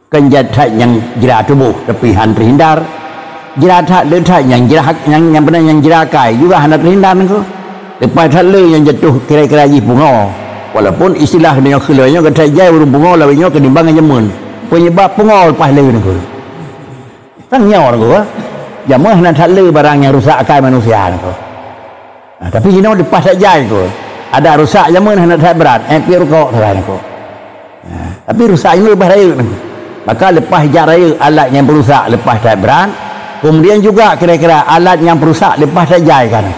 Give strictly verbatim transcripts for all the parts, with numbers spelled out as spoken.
Kan jeuet that nyang jra tuboh, tapi hana teuhindar. Jra that le that nyang jra, nyang, nyang beuna nyang jra akai juga hana teuhindar nangko. Leupah that le nyang jatuh kira-kira jih pungo. Walaupun istilah nyoe kheun lagée nyoe, gata jai ureuëng pungo lagée nyoe keunimbang ngon jameun. Peunyeubab pungo leupah le nangko. Kan nyoe nangko, jameun hana that le barang nyang rusak akai manusia nangko. Nah, tapi jinoe leupah that jai nangko. Adak rusak jameun hana that brat, eh, pih rukok sagai nangko. Nah, tapi rusak nyoe leupah rayeuk nangko. Maka leupah jak rayeuk alat nyang peurusak leupah that brat, kemudian juga kira-kira alat nyang peurusak leupah that jai kan.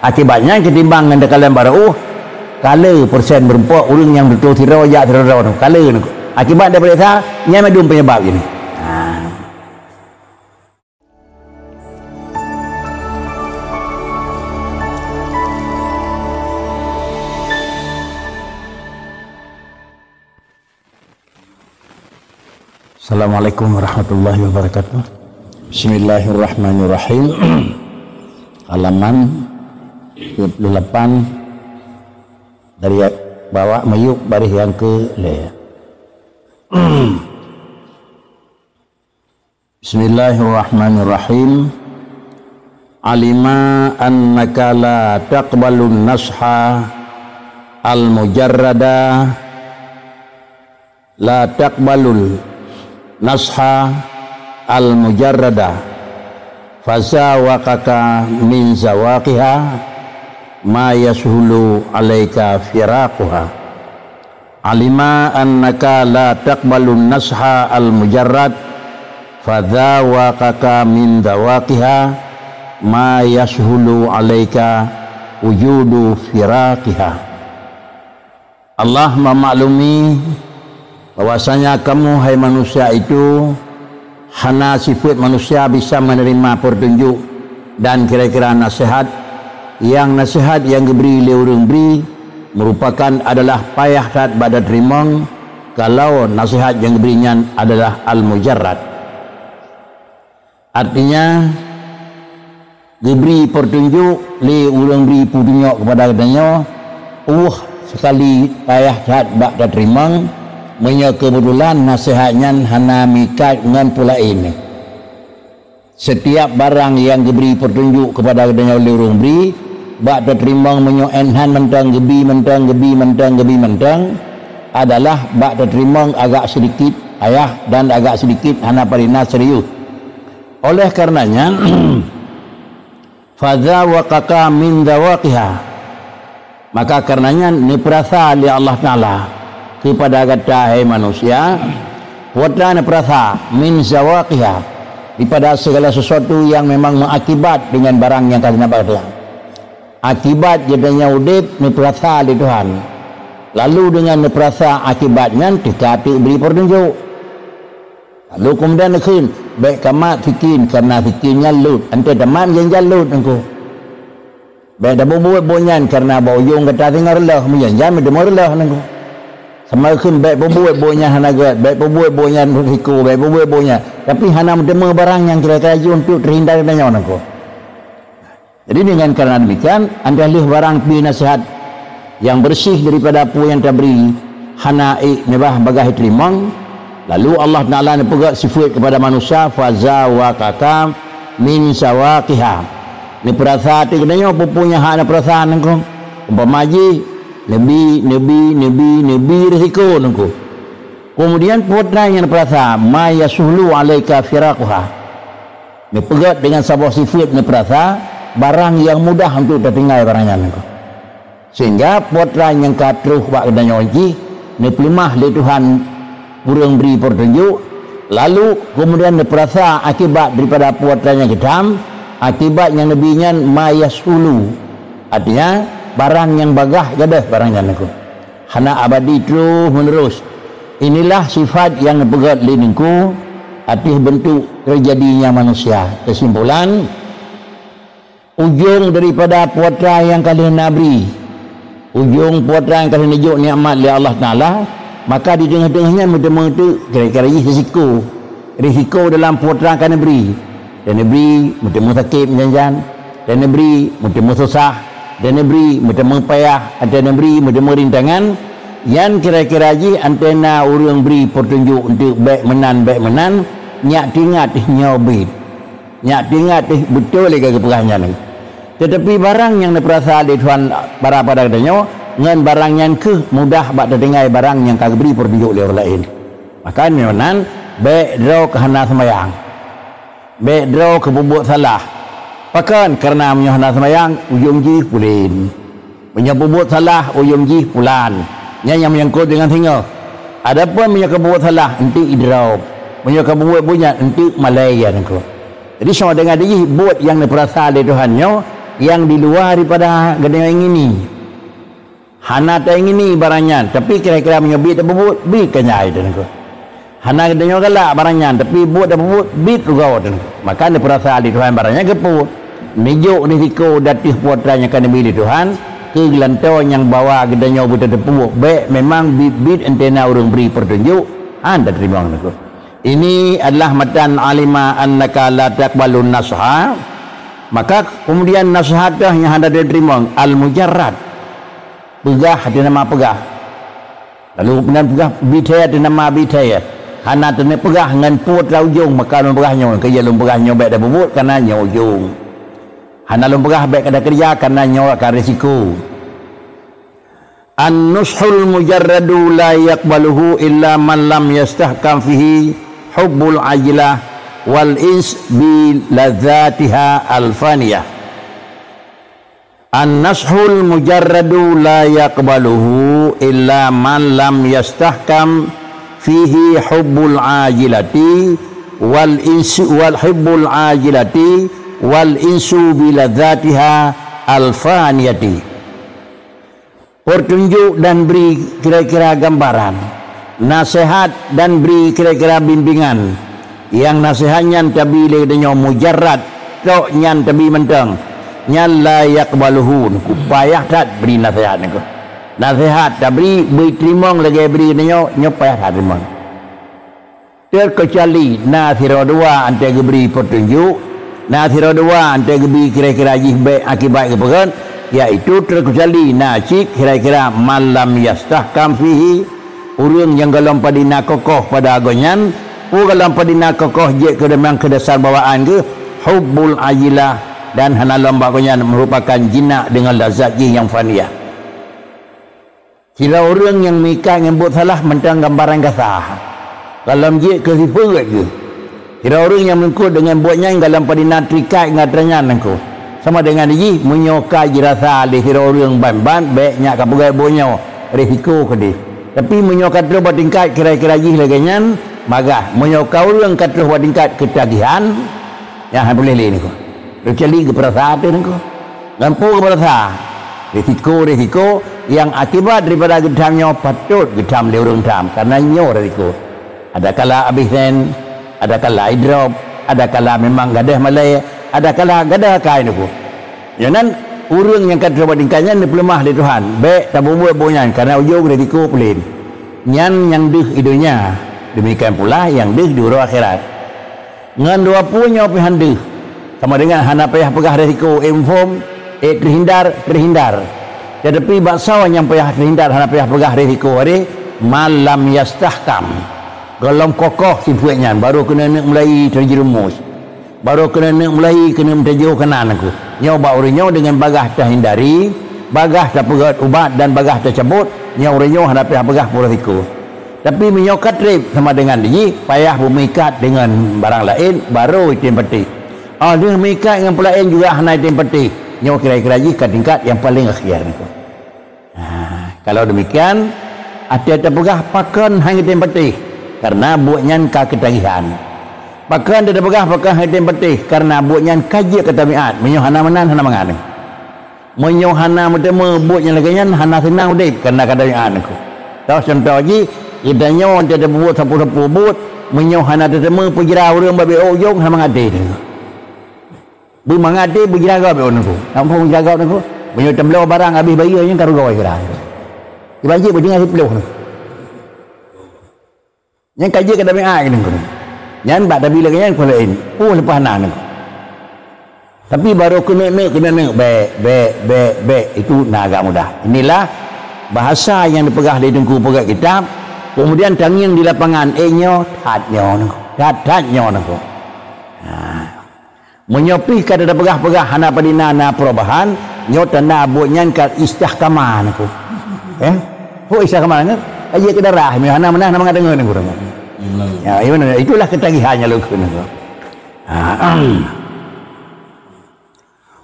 Akibatnya ketimbang ngon teukalon barôh, kale persen meurumpok ureuëng nyang beutôi sidroe jak sidroe nangko. Kale nangko. Akibat daripada sa, nyan mandum peunyeubab jih nyoe. Nah. Assalamualaikum warahmatullahi wabarakatuh. Bismillahirrahmanirrahim. Halaman dua puluh delapan, dari bawah miyueb baréh nyang keu lhée. Bismillahirrahmanirrahim. Alima annaka la taqbalun nasha al-mujarrada, la taqbalun nasha al-mujarrada, fazawaqaka min zawaqiha ma yashulu alaika firaquha. Alima annaka la taqbalun nasha al-mujarrad, fadzawaqaka min dzawaqiha ma yashulu alaika wujudu firaqiha. Allah memaklumi bahwasanya kamu, hai manusia itu, hana sifeuet manusia bisa menerima peutunjuk dan kira-kira nasihat, nyang nasihat nyang geubri lé ureuëng bri meurupakan adalah payah that bak tateurimong kalau nasihat nyang geubri nyan adalah al-mujarrad. Artinya, geubri peutunjuk lé ureuëng bri peutunjuk keupada geutanyoe, uh, sekali payah that bak tateurimong, meunyoe keubeutulan nasihat nyan hana meuikat ngon peulaén. Setiap barang nyang geubri peutunjuk keupada geutanyoe lé ureuëng bri, bak tateurimong meunyoe enhan mantong geubi, mantong geubi, mantong geubi, mantong, adalah bak tateurimong agak sedikit payah dan agak sedikit hana padina serius. Oleh karenanya, fadzawaqaka min dzawaqiha. Maka karenanya neupeurasa lé Allah Taala keupada gata, hai manusia, peue teuma neupeurasa, min dzawaqiha, daripada segala sesuatu yang memang meuakibat dengan barang nyang ka lheueh na bak gata. Akibat geutanyoe udeb neupeurasa lé Tuhan. Lalu dengan neupeurasa akibat nyan teuka teuk bri peutunjuk. Lalu keumudian neukheun, "Bék kamat sikin, kareuna sikin nyan lôt." Antée tamat janjan lôt nangko. "Bék tabubuet buet nyan, kareuna bak ujong gata singoh reuloh, meujanjan meuteumé reuloh nangko." Sama kheun, "Bék peubuet buet nyan hana gét, bék peubuet buet nyan risiko, bék peubuet buet nyan." Tapi hana meuteumé barang nyang kira-kira jeuet untuk teuhindar geutanyoe nangko. Jadi, dengan karena demikian, antée lheueh barang pi nasihat nyang beureuséh daripada peue nyang tabri hana ék nibak bagaih teurimong, lalu Allah Taala neupeugét sifeuet keupada manusia, "Fazawaqaka min zawaqiha." Neupeurasa ateueh geutanyoe peue-peue nyang hana peurasa nangko. Umpama jih, neubi, neubi, neubi, neubi risiko nangko. Keumudian peue teuma nyang neupeurasa, "Ma yasuhlu alaika firaquha." Neupeugét deungon saboh sifeuet neupeurasa barang nyang mudah untuk tatinggai barang nyan. Sehingga peue teuma nyang ka troh bak geutanyoe jih neupeuleumah lé Tuhan ureuëng bri peutunjuk, lalu keumudian neupeurasa akibat daripada peue teuma nyang geutam, akibat nyang neubi nyan ma yasuhlu. Artinya, barang nyang bagaih gadôh barang nyan nangko. Hana abadi terus menerus. Inilah sifat nyang neupeugét lé nangko ateueh beuntuk teujadinya manusia. Keusimpulan, ujong daripada peue teuma nyang ka lheueh na bri, ujong peue teuma nyang ka lheueh neujok nikmat lé Allah Taala, maka di teungoh-teungoh nyan meuteumé teuk kira-kira jih risiko. Risiko dalam peue teuma nyang ka neubri. Dan neubri meuteumé sakét meujan-jan, dan neubri meuteumé susah, dan neubri meuteumé payah, dan neubri meuteumé rintangan, Nyan kira-kira jih antena ureuëng bri peutunjuk untuk bék meunan, bék meunan, nyak tingat nyoe bit. Nyak tingat beutôi lé geupeugah nyan. Tetapi barang nyang neupeurasa lé Tuhan bara pada geutanyoe, ngon barang nyan kheueh mudah bak tatinggai barang nyang ka geubri peutunjuk lé ureuëng laén. Maka nyoe nan, bék droe keu hana seumayang. Bék droe keu peubuet salah. Pakon? Kareuna meunyoe hana seumayang, ujong jih pulen. Meunyoe peubuet salah, ujong jih pulan. Nyan nyang meunyangkot deungon singoh. Adapun meunyoe ka peubuet salah, enteuk idrob. Meunyoe ka peubuet buet nyan, enteuk malée, ya Teungku. Jadi, sama dengan jih buet nyang neupeurasa lé Tuhan nyoe, nyang di luwa daripada geutanyoe ingini. Hana taingini barang nyan, tapi kira-kira meunyoe bit tapeubuet, bit ka nyan, ya Teungku. Hana geutanyoe galak barang nyan, tapi buet tapeubuet, bit rugoe, ya Teungku. Maka neupeurasa lé Tuhan barang nyan keupeue. Neujok risiko di ateueh peue nyang ka neubi lé Tuhan, keu geulantoe nyang bahwa geutanyoe beuteupeue, bék memang bit-bit antena ureuëng bri peutunjuk, han tateurimong, ya Teungku. Ini adalah matan alima annaka la taqbalun nasha. Maka kemudian nasihat teuh nyang hana tateurimong, al-mujarrad. Peugah ateueh nama peugah. Lalu meunan peugah bithée ateueh nama bithée. Hana teuneuk peugah ngon peue ujong, maka lôn peugah nyoe, keu lôn peugah nyoe bék tapeubuet, kareuna nyoe ujong. Hana lôn peugah bék takeureuja, kareuna nyoe ka risiko. An-nushul mujarradu la yaqbaluhu illa man lam yastahkam fihi hubbul ajilah wal ins bi ladzatiha al-faniyah. An-nashul mujarradu la yaqbaluhu illa man lam yastahkam fihi hubbul ajilati wal insu, wal hubbul ajilati wal insu bi ladzatiha al-faniyati. Peutunjuk dan bri kira-kira gambaran, naseuhat dan bri kira-kira bimbingan. Nyang naseuhat nyan tabi lé geutanyoe mujarrad, tok nyan tabi mantong. Nyan la yaqbaluhu, Teungku, payah that bri naseuhat, Teungku. Naseuhat tabri, bri teurimong lagée bri geutanyoe, nyoe payah that teurimong. Teukecuali na sidroe dua antée geubri peutunjuk, na sidroe dua antée geubri kira-kira jih bék akibat geupeugét, yaitu teukecuali na cit kira-kira man lam yastahkam fihi, ureuëng nyang gohlom padina kokoh pada gobnyan, peue gohlom padina kokoh jeuet keu deungon keudasar bawaan geuh, hubbul ajilah, dan hana lom bak gobnyan meurupakan jinak deungon lazat jih nyang faniyah. Sidroe ureuëng nyang meuikat ngon buet salah mantong gambaran gasa. Gohlom jeuet keu sifeuet geuh. Sidroe ureuëng nyang meulungkot deungon buet nyan gohlom padina teuikat ngon atra nyan, Teungku. Sama deungon jih, meunyoe ka jirasa lé sidroe ureuëng ban-ban bék nyak ka peugét buet nyoe, risiko keudeh. Tapi meunyoe ka troh bak tingkat kira-kira jih lagée nyan, magah. Meunyoe ka ureuëng ka troh bak tingkat keutagihan, nyan hana puléh lé, Teungku. Keucuali geupeurasa teuh, Teungku. Ngon peue geupeurasa? Risiko-risiko nyang akibat daripada geutam nyoe patôt geutam lé ureuëng tam, kareuna nyoe risiko. Adakala abéh sen, adakala idrop, adakala memang gadôh malée, adakala gadôh akai, Teungku. Nyoe nan, ureuëng nyang ka troh bak tingkat nyan neupeuleumah lé Tuhan, bék tapeubuet buet nyan, kareuna ujong risiko pulen. Nyan nyang deuh i donya, demikian pula nyang deuh di uroe akhirat. Ngon dua peue nyoe pih han deuh, sama deungon hana payah peugah risiko, eh, muphom, eh, teuhindar, teuhindar. Tetapi bak soe nyang payah teuhindar, hana payah peugah risiko, hari man lam yastahkam. Gohlom kokoh sifeuet nyan, barô keuneuk mulai teujeureumus. Barô keuneuk mulai keuneuk meutujoh keunan, Teungku. Nyoe bak ureuëng nyoe deungon bagah teuhindari, bagah tapeugét ubat dan bagah tacabot, nyoe ureuëng nyoe hana payah peugah peue risiko. Tapi meunyoe ka treb sama deungon jih, payah beumeuikat deungon barang laén, barô item patéh. Óh lheueh meuikat ngon peue laén juga hana item patéh, nyoe kira-kira jih ka tingkat nyang paleng akhé, Teungku. Nah, kalau demikian, até tapeugah pakon hana item patéh, kareuna buet nyan ka keutagihan. Pakon tapeugah pakon hana item patéh, kareuna buet nyan ka jeuet keu tabiat, meunyoe hana meunan, hana mangat. Meunyoe hana meuteumé buet nyang lagée nyan, hana seunang udeb, kareuna ka tabiat, Teungku. Toh contoh jih, geutanyoe até tapeubuet sapeue-sapeue buet, meunyoe hana tateumé peujra ureuëng bak B O ujong, hana mangat até, Teungku. Beumangat até, beujra gob, Teungku. Nampak beujra gob, Teungku? Meunyoe teubloe barang habéh bayeue, nyan ka rugoe sira. Iban cit beudeungoe siplôh, Teungku. Nyan ka jeuet keu tabiat, Teungku. Nyan bak tabi lagée nyan, peue laén. Peue leupah na, Teungku. Tapi barô keuneuk-neuk, keuneuk-neuk, bék, bék, bék, bék. Itu na agak mudah. Inilah Bahasa nyang dipeugah lé Teungku peugah kitab, kemudian tangieng di lapangan, eh, nyoe that nyoe Teungku. That, that nyoe Teungku. Ha. Meunyoe pih ka tapeugah-peugah hana padina na perubahan, nyoe tanda buet nyan ka istahkamah Teungku. Eh? Oh, istahkamah Teungku? Aja ke darah, hana menah nama ngadeungoe Teungku. Ya, itulah ketagihan nyang lôn kheun Teungku. Ha.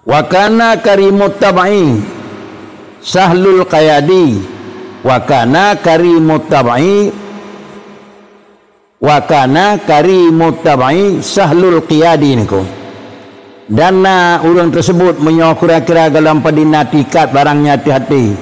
Wa kana karimut tab'i Sahlul Qiyadi. Wa kana karimut tab'i, wa kana karimut tab'i Sahlul Qiyadi Teungku. Dan na ureuëng tersebut meunyoe kira-kira golom padina tingkat barang nyang hati-hati,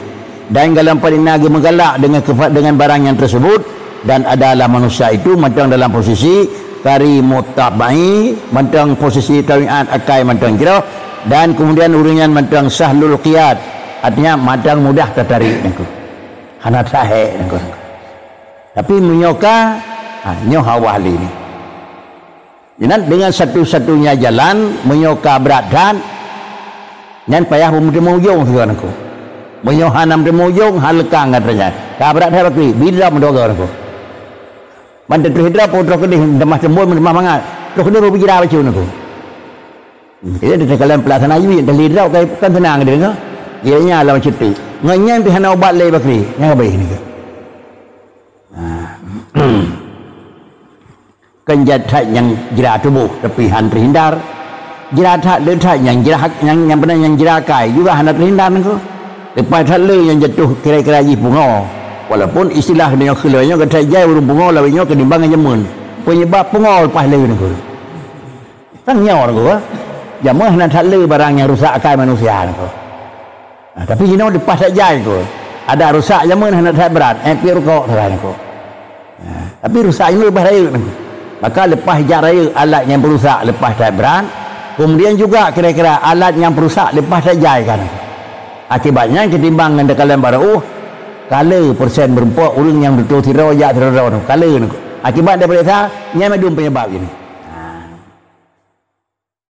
dan golom padina geumeugalak dengan kefa-, dengan barang nyang tersebut, dan adalah manusia itu mantong dalam posisi karimut tab'i, mantong posisi tabiat akai mantong jroh, dan kemudian ureuëng nyan mantong sahlul qiyad, artinya mantong mudah tatarik Teungku. Hana sahé Teungku. Tapi meunyoe ka, ha, nyoe hawa lé ni. Inan dengan satu-satunya jalan, meunyoe ka brat that, nyan payah beumeuteumé ujong sigoe Teungku. Meunyoe hana meuteumé ujong, hana leukang gata nyan. Ka brat that bakri, bidra meudogo Teungku. Ban teutroh hidra, peutroh keudeh, meuteumah teumbon, meuteumah mangat. Troh keudeh beu bidra bacut Teungku. Jadi, di dalam pelaksanaan juik, dan lidra bukan, bukan senang dia Teungku. Dia nya lawan cuti. Ngon nyan pih hana ubat lé bakri, nyan ka baik Teungku. Nah. Kan jeuet that nyang jra tuboh, tapi han teuhindar. Jra that le that nyang jra, nyang, nyang peunan nyang jra akai juga hana teuhindar Teungku. Leupah that le nyang jatuh kira-kira jih pungo. Walaupun istilah nyoe kheun lagée nyoe, ka that jai ureuëng pungo lagée nyoe keutimbang nyang jameun. Penyebab pungo leupah le Teungku. Sang nyoe Teungku, jameun hana that le barang nyang rusak akai manusia Teungku. Nah, tapi jinoe leupah that jai Teungku. Ada rusak jameun hana that brat, eh, piep rukok sagai Teungku. Nah, tapi rusak jameun leupah rayeuk Teungku. Maka leupah jak rayeuk alat nyang peurusak leupah that brat, kemudian juga kira-kira alat nyang peurusak leupah that jai kan. Akibat nyan keutimbang ngon teukalon barô uh, kale persen meurumpok ureuëng nyang beutôi sidroe jak sidroe Teungku. Kale Teungku. Akibat daripada sa, nyan mandum penyebab jih.